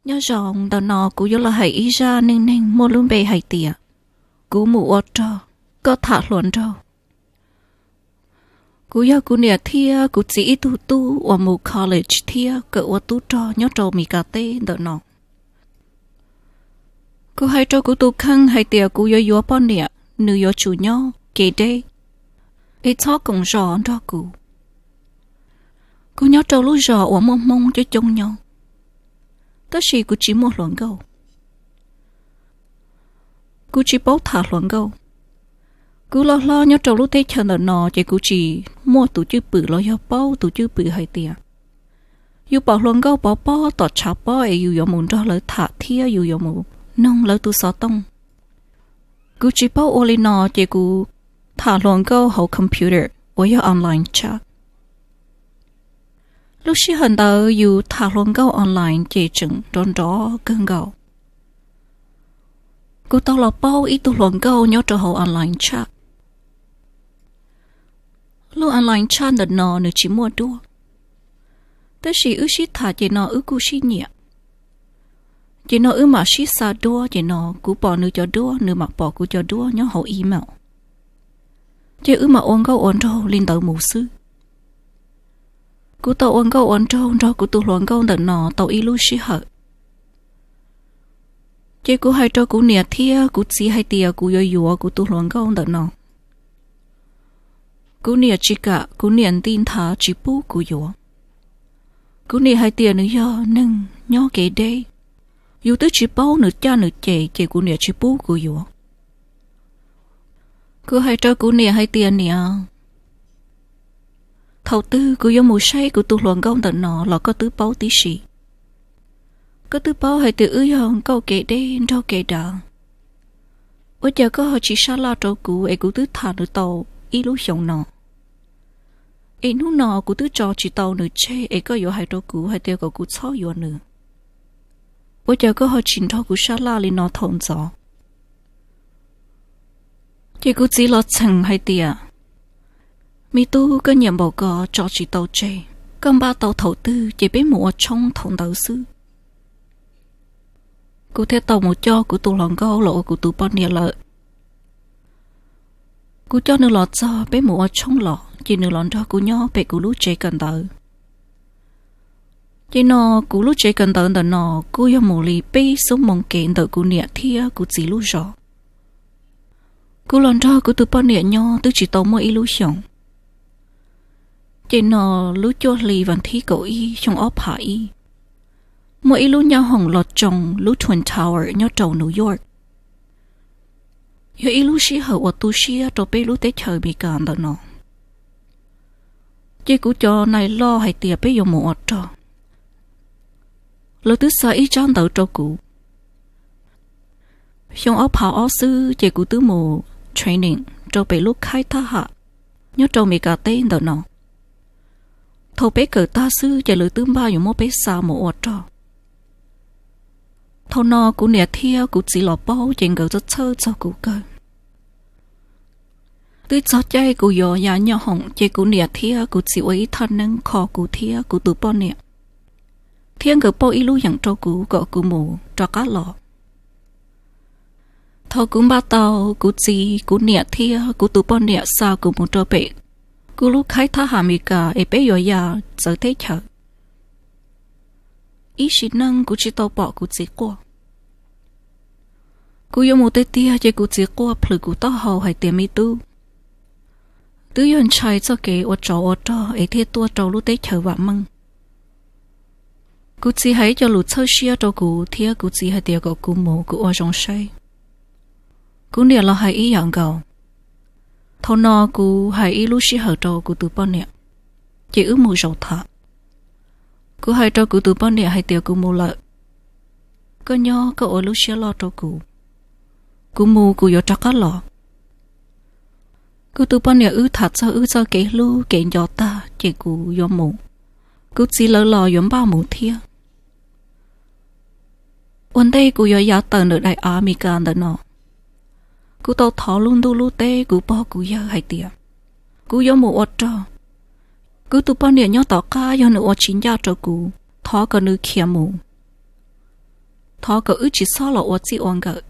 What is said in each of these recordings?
Nyob zoo ntawm no kuv yuav los hais ib zaj neej neeg muaj lub npe hais tias kuv mus ua rog, koj tham hluas nraug. Kuv yog kuv niam thiab kuv txiv ib tug tub uas mus college thiab kawm ua tub rog nyob rau Mes Kas teb ntawm no. Kuv hais rau kuv tus kheej hais tias kuv yuav yuav poj niam, nws yuav tsum nyob kev deb, es txhob koom zos nrog kuv. Kuv nyob rau lub zos uas muaj Hmoob coob coob nyob, tab sis kuv tsis muaj hluas nkauj. Kuv tsis paub tham hluas nkauj. Kuv loj hlob nyob rau lub teb chaws ntawm no ces kuv tsis muaj tus cwj pwm los yog paub tus cwj pwm hais tias yus pom hluas nkauj pov pob tom tshav pob es yus yuav mus nrog lawv tham thiab yus yuav mus noog lawv tus xov tooj. Kuv tsis paub ua li no ces kuv tham hluas nkauj hauv computer uas yog online chat. Lub sij hawm ntawd yus tham hluas nkauj online ces tseem nrov nrov kawg nkaus. Kuv tau los paub ib tug hluas nkauj nyob rau hauv online chat. Lub online chat ntawm no nws tsis muaj duab, tab sis wb sib tham ces no wb kuj sib nyiam. Ces no wb mam sib xa duab, ces no kuv pom nws cov duab, nws mam pom kuv cov duab nyob hauv email. Ces wb mam ua nkauj ua nraug li ntawd mus xwb. Kuv tau ua nkauj ua nraug nrog kuv tus hluas nkauj ntawm no tau ib lub sij hawm, ces kuv hais rau kuv niam thiab kuv txiv hais tias kuv yuav yuav kuv tus hluas nkauj ntawm no. Kuv niam tsis kam, kuv niam nti nthav tsis pub kuv yuav. Kuv niam hais tias nws yog neeg nyob kev deb, yus twb tsis paub nws caj nws ces, ces kuv niam tsis pub kuv yuav. Kuv hais rau kuv niam hais tias, niam, thaum twg kuv yuav mus saib kuv tus hluas nkauj ntawm no los koj twb paub tib si. Koj twb paub hais tias wb yog nkauj kev deb nraug kev dav. Ua cas koj ho tsis sab laj rau kuv es kuv twb tham nws tau ib lub xyoos no, es hnub no kuv twb tso tsis tau nws tseg es koj yuav hais rau kuv hais tias kom kuv txhob yuav nws? Ua cas koj ho tsis nrog kuv sab laj li no thaum ntxov? Ces kuv txiv los txheem hais tias, me tub, koj nyiam npaum ko tso tsis tau tseg, koj npaj tau thaum twg ces peb mus ua tshoob thaum ntawd xwb. Kuv thiaj tau mus coj kuv tus hluas nkauj los ua kuv tus poj niam lawm. Kuv coj nws los txog peb mus ua tshoob los ces nws los nrog kuv nyob pem kuv lub tsev kawm ntawv. Ces no kuv lub tsev kawm ntawv ntawm no kuj yog mus li peb xuab moos kev ntawm kuv niam thiab kuv txiv lub zos. Kuv los nrog kuv tus poj niam nyob twb tsis tau muaj ib lub xyoos, ces no lub cuaj hli vas thib kaum ib xyoo ob phav ib, muaj ib lub nyab hoom los tsoo lub Twin Tower nyob rau New York. Yog ib lub sij hawm uas tu siab rau peb lub teb chaws Amelikas ntawm no. Ces kuv cov nais loj hais tias peb yuav mus ua rog, lawv twb xa ib tsab ntawv rau kuv. Xyoo ob phav ob xwb ces kuv twb mus training rau pem lub khaib thab ham nyob rau Amelikas teb ntawm no. Thaum peb kawm tag xwb ces lawv twb npaj yuav muab peb xa mus ua rog. Thaum no kuv niam thiab kuv txiv los paub ces nkawd txhawj txhawj txog kuv kawg. Twb txog caij kuv yuav ya nyab hoom ces kuv niam thiab kuv txiv ua ib thaj neeb kho kuv thiab kuv tus poj niam, thiab nkawd pauj ib lub yeem rau kuv kom kuv mus rov qab los. Thaum kuv npaj tau, kuv txiv, kuv niam thiab kuv tus poj niam xa kuv mus rau pem kuv lub khaib thab ham Amelikas es peb yuav ya txawv teb chaws. Ib sim neej kuv tsis tau pom kuv txiv quaj. Kuv yuav mus tiag tiag ces kuv txiv quaj plhws kuv taub hau hais tias, me tub, twb yog ntshai txoj kev ua tsov ua rog es thiaj tuaj rau lub teb chaws vam meej. Kuv txiv hais ib co lus txhawb siab rau kuv thiab kuv txiv hais tias kom kuv mus kuv ua zoo saib. Kuv niam los hais ib yam nkaus. Thaum no kuv hais ib lub sij hawm rau kuv tus poj niam, ces wb mus zaum tham. Kuv hais rau kuv tus poj niam hais tias kuv mus lawm, koj nyob koj ua lub siab loj rau kuv, kuv mus kuv yuav rov qab los. Kuv tus poj niam wb tham txog wb txoj kev hlub kev nco tag ces kuv yuav mus, kuv txiv lawv los yuav npaj mus thiab. Ua ntej kuv yuav ya tawm ntawm daim av Amelikas ntawm no, kuv tau thov lub ntuj lub teb kuv pog kuv yawg hais tias kuv yuav mus ua rog. Kuv tus poj niam nyob tom qab yog nws ua tsis ncaj rau kuv, thov kom nws khiav mus. thov kom wb tsis txhob los ua txij ua nkawm.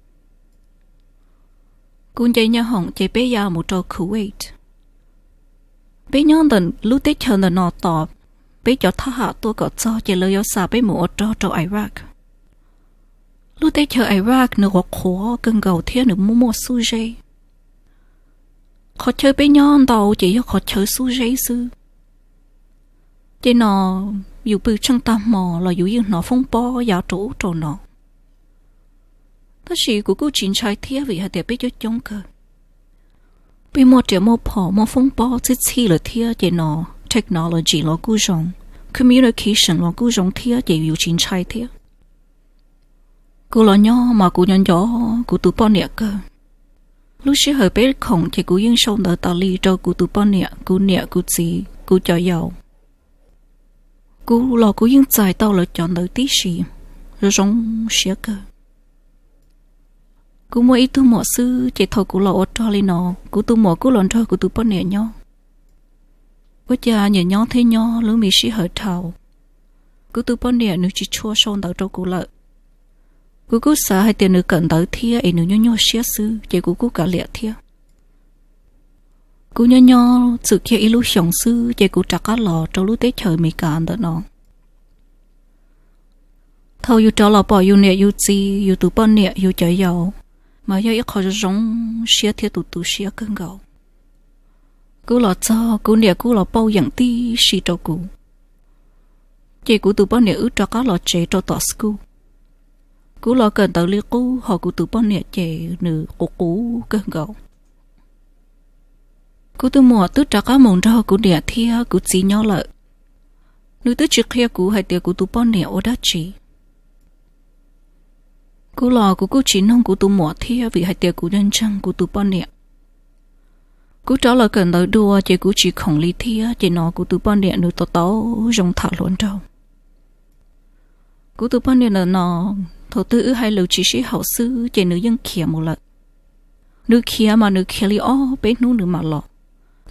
Kuv nce nyab hoom ces peb ya mus rau Kuwait. Peb nyob ntawm lub teb chaws ntawm no tos peb cov thab ham tuaj kom txog ces lawv yuav xa peb mus ua rog rau Iraq. Lub teb chaws Iraq nws qhuav qhuav kawg nkaus thiab nws muaj muaj xub zeb. Qhov chaw peb nyob ntau ces yog qhov chaw xub zeb xwb. Ces no yus pw tsheej tag hmo los yus yeej hnov foob pob ya rau ub rau no. Tab sis kuv kuj tsis ntshai thiab vim hais tias peb coob coob kawg. Peb muaj riam muaj phom muaj foob pob txhij txhij lawm thiab ces no technology los kuj zoo, communication los kuj zoo thiab ces yus tsis ntshai thiab. Kuv los nyob mas kuv nyob nco kuv tus poj niam kawg. Lub sij hawm peb khoom ces kuv yeej sau ntawv tas li rau kuv tus poj niam, kuv niam, kuv txiv, kuv cov yau. Kuv los kuv yeej txais tau lawv cov ntawv tib si, zoo zoo siab kawg. Kuv muaj ib tug muam xwb ces thaum kuv los ua rog li no, kuv tus muam kuj los nrog kuv tus poj niam nyob. Ua cas nyias nyob thiab nyob lub me sij hawm dhau, kuv tus poj niam nws tsis tshua sau ntawv rau kuv lawm. Kuv kuj xav hais tias nws kawm ntawv thiab es nws nyuaj nyuaj siab xwb ces kuv kuj kav liam thiab. Kuv nyob nyob txwm kiag ib lub xyoos xwb ces kuv rov qab los rau lub teb chaws Amelikas ntawm no. Thaum yus rov los pom yus niam yus txiv, yus tus poj niam, yus cov yau, mas yog ib qho zoo zoo siab thiab tu tu siab kawg nkaus. Kuv los txog kuv niam kuj los pauj yeem tib si rau kuv. Ces kuv tus poj niam wb rov qab los tsev rau tom school. Kuv los kawm ntawv li qub ho kuv tus poj niam ces nws qus qus kawg nkaus. Kuv tus muam twb rov qab mus nrog kuv niam thiab kuv txiv nyob lawm. Nws twb tsis qhia kuv hais tias kuv tus poj niam ua dab tsi. Kuv los kuv kuj tsis noog kuv tus muam thiab vim hais tias kuv ntseeg kuv tus poj niam. Kuv rov los kawm ntawv dua ces kuv tsis khoom li thiab ces no kuv tus poj niam nws tau tau zoo tham hluas nraug. Kuv tus poj niam ntawm no, thaum twg wb hais lus tsis sib haum xwb ces nws yeej khiav mus lawm. Nws khiav mas nws khiav li ob peb hnub nws mam los,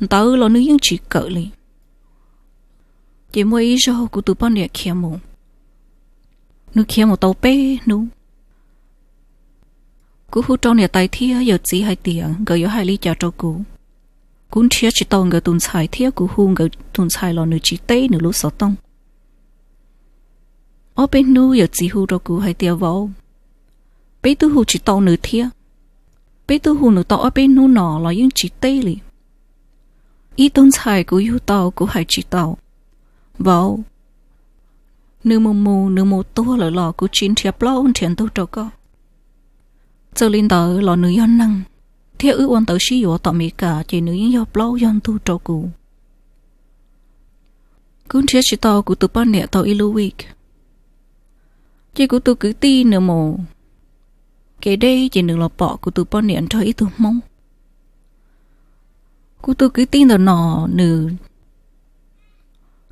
ntawv los nws yeej tsis kawm li. Ces muaj ib zaug kuv tus poj niam khiav mus, nws khiav mus tau peb hnub. Kuv hu rau niam tais thiab yawm txiv hais tias nkawd yuav hais li cas rau kuv. Kuv nrhiav tsis tau nkawd tus ntxhais thiab kuv hu nkawd tus ntxhais los nws tsis teb nws lub xov tooj. Ob peb hnub yawm txiv hu rau kuv hais tias vauv, peb twb hu tsis tau nws thiab. Peb twb hu nws tau ob peb hnub no los yeej tsis teb li. Ib tug ntxhais kuv yug tau kuv hais tsis tau. Vauv, nws mus mus nws mus tuag lawm los kuv tsis nrhiav plaub nrhiav ntug rau koj. Txawm li ntawd los nws yog neeg, thiab wb ua ntawv sib yuav tom Amelikas ces nws yeej yog plaub yog ntug rau kuv. Kuv nrhiav tsis tau kuv tus poj niam tau ib lub week. Ces kuv tus kwv tij nws mus kev deb ces nws los pom kuv tus poj niam nrog ib tug Hmoob. Kuv tus kwv tij ntawm no nws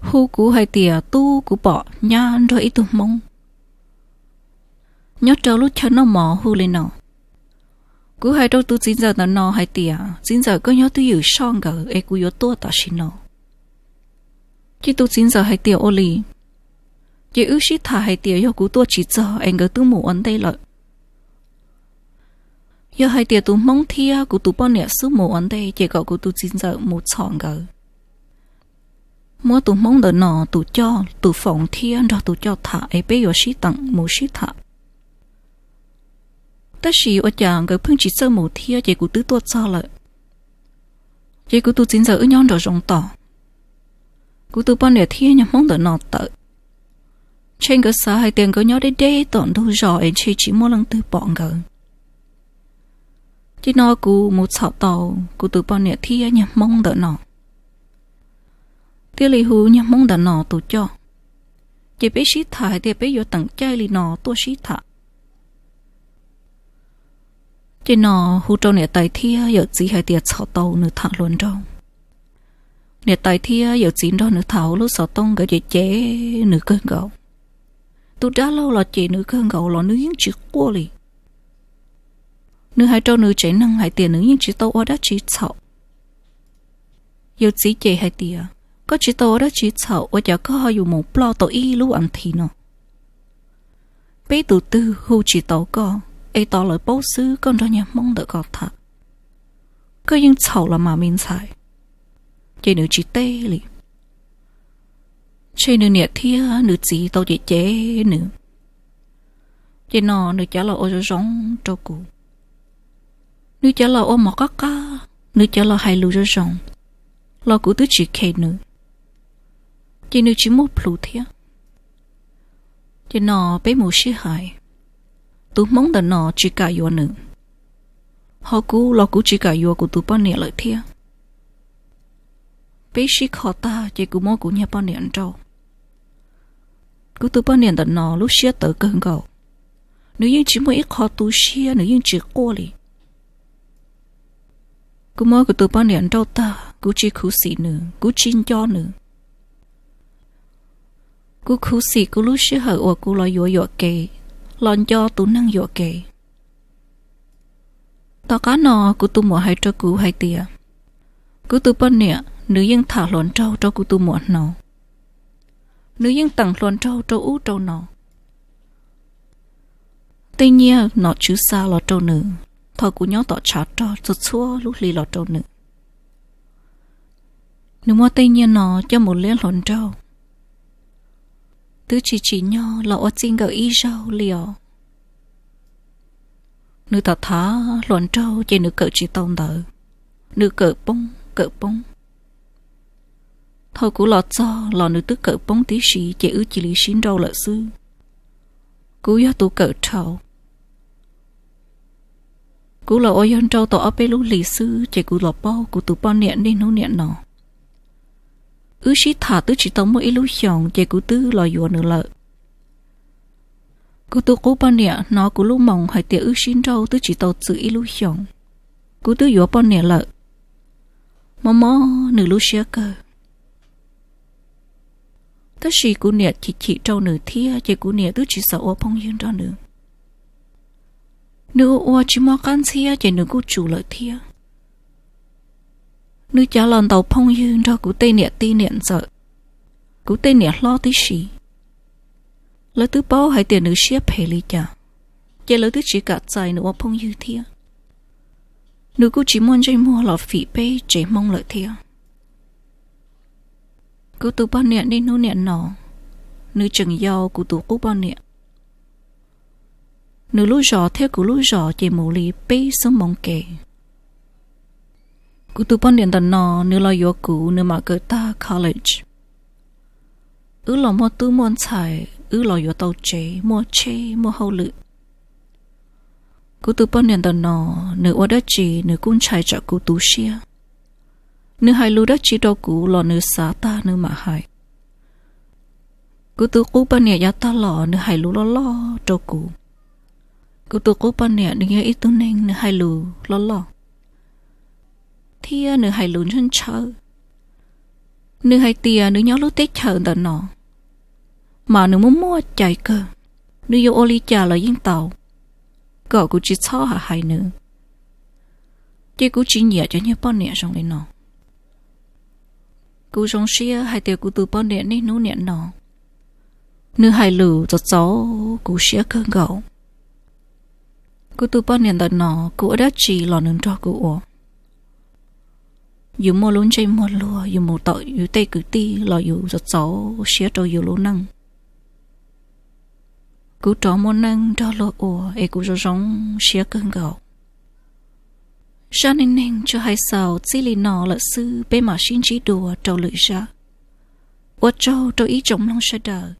hu kuv hais tias tub, kuv pom nyab nrog ib tug Hmoob. Nyob rau lub chaw noj mov hu li no. Kuv hais rau tus txiv ntxawm ntawm no hais tias txiv ntxawm, koj nyob twj ywm soj nkawd es kuv yuav tuaj tam sim no. Ces tus txiv ntxawm hais tias ua li, ces wb sib tham hais tias yog kuv tuaj tsis txog es nkawd twb mus ua ntej lawm. Yog hais tias tus Hmoob thiab kuv tus poj niam xub mus ua ntej ces kom kuv tus txiv ntxawm mus txhom nkawd, muab tus Hmoob ntawm no tus coj, tus foos thiab nrog tus coj tham es peb yuav sib teem mus sib tham. Tab sis ua cas nkawd pheej tsis txawj mus thiab ces kuv twb tuaj txog lawm. Ces kuv tus txiv ntxawm wb nyob nraum zoov tos, kuv tus poj niam thiab niag Hmoob ntawm no tawm. Ntshe nkawd xav hais tias nkawd nyob deb deb tom ntug zos es ntshe tsis muaj leej twg pom nkawd. Ces no kuv mus txhom tau kuv tus poj niam thiab niag Hmoob ntawm no, thiaj li hu niag Hmoob ntawm no tus coj. Ces peb sib tham hais tias peb yuav teem caij li no tuaj sib tham. Ces no hu rau niam tais thiab yawm txiv hais tias txhom tau nws tham hluas nraug. Niam tais thiab yawm txiv nrog nws tham hauv lub xov tooj, nkawd cem cem nws kawg nkaus. Tus dab laug los cem nws kawg nkaus los nws yeej tsis quaj li. Nws hais rau nws tsev neeg hais tias nws yeej tsis tau ua dab tsi txhaum. Yawm txiv cem hais tias, koj tsis tau ua dab tsi txhaum ua cas koj ho yuav mus ploj tau ib lub as thiv no? Peb tus twg hu tsis tau koj, es tos lawv paub xwb koj nrog niag Hmoob ntawm koj tham, koj yeej txhaum los mas me ntxhais. Ces nws tsis teb li. Ntshe nws niam thiab nws txiv tau cem cem nws, ces no nws cav los ua zoo zoo rau kuv. Nws cav los ua mov qab qab, nws cav los hais lus zoo zoo, los kuv twb tsis khe nws, ces nws tsis muaj plhus thiab. Ces no peb mus sib hais, tus Hmoob ntawm no tsis kam yuav nws, ho kuv los kuv tsis kam yuav kuv tus poj niam lawm thiab. Peb sib kho tag ces kuv muab kuv niag poj niam nrauj. Kuv tus poj niam ntawm no lub siab tawv kawg nkaus, nws yeej tsis muaj ib qho tu siab, nws yeej tsis quaj li. Kuv muab kuv tus poj niam nrauj tag, kuv tsis khuv xim nws, kuv tsis nco nws. Kuv khuv xim kuv lub sij hawm uas kuv los yuav yuam kev, los nco tus neeg yuam kev. Tom qab no kuv tus muam hais rau kuv hais tias, kuv tus poj niam nws yeej tham hluas nraug rau kuv tus muam hnov, nws yeej teem hluas nraug rau ub rau no. Tej nyiaj nom tswv xa los rau nws, thaum kuv nyob tom tshav rog txhua txhua lub hli los rau nws. Nws muab tej nyiaj no coj mus liab hluas nraug, twb tsis tsim nyog los ua txij nkawm ib zaug li os. Nws tham tham hluas nraug ces nws kawm tsis tau ntawv, nws kawm poob kawm poob. Thaum kuv los txog los nws twb kawm poob tib si ces wb cia li sib nrauj lawm xwb. Kuv yog tus kawm dhau. Kuv los ua yawg nrauj tau ob peb lub hlis xwb ces kuv los paub kuv tus poj niam niaj hnub niam no. Wb sib tham twb tsis tau muaj ib lub xyoos ces kuv twb los yuav nws lawm. Kuv tus qub poj niam hnov kuv lub moo hais tias wb sib nrauj twb tsis tau txwm ib lub xyoos, kuv twb yuav poj niam lawm. Mob mob nws lub siab kawg. Tab sis kuv niam chim chim rau nws thiab ces kuv niam twb tsis xav ua phooj ywg nrog nws. Nws ua ua tsis muaj qab ntxhiab ces nws kuj tsum lawm thiab. Nws cav los ntaus phooj ywg nrog kuv tej niam tij niam ntxawm, kuv tej niam hlob tib si. Lawv twb paub hais tias nws siab phem li cas, ces lawv twb tsis kam txais nws ua phooj ywg thiab. Nws kuj tsis muaj ntsej muag los fim peb tsev Hmoob lawm thiab. Kuv tus poj niam niaj hnub niam no, nws tseem yau kuv tus qub poj niam. Nws lub zos thiab kuv lub zos ces mus li peb xuab moos kev. Kuv tus poj niam ntawm no, nws los yuav kuv nws mam kawm tag college. Wb los muaj tub muaj ntxhais, wb los yuav tau tsev, muaj tsheb, muaj hauj lwm. Kuv tus poj niam ntawm no, nws ua dab tsi nws kuj ntshai tsam kuv tu siab. Nws hais lus dab tsi rau kuv los nws xav tag nws mam hais. Kuv tus qub poj niam yav tag los nws hais lus loj loj rau kuv. Kuv tus qub poj niam nws yog ib tug neeg nws hais lus loj loj, thiab nws hais lus ntshaw ntshaw. Nws hais tias nws nyob lub teb chaws ntawm no, mas nws muaj muaj cai kawg, nws yuav ua li cas los yeej tau, kom kuv tsis txhob hais hais nws. Ces kuv tsis nyiam cov niag poj niam zoo li no. Kuv zoo siab hais tias kuv tus poj niam niaj hnub niam no, nws hais lus txaus txaus kuv siab kawg nkaus. Kuv tus poj niam ntawm no, kuv ua dab tsi los nws nrog kuv ua. Yus muaj lub ntsej muag luag, yus mus tom yus tej kwv tij los yus txaus txaus siab rau yus lub neej. Kuv rov muaj neej nrog luag ua es kuv zoo zoo siab kawg nkaus. Zaj neej neeg tsuas hais xaus txij li no lawm xwb, peb mam sib ntsib dua rau lwm zaj. Ua tsaug rau ib tsoom mloog sawv daws.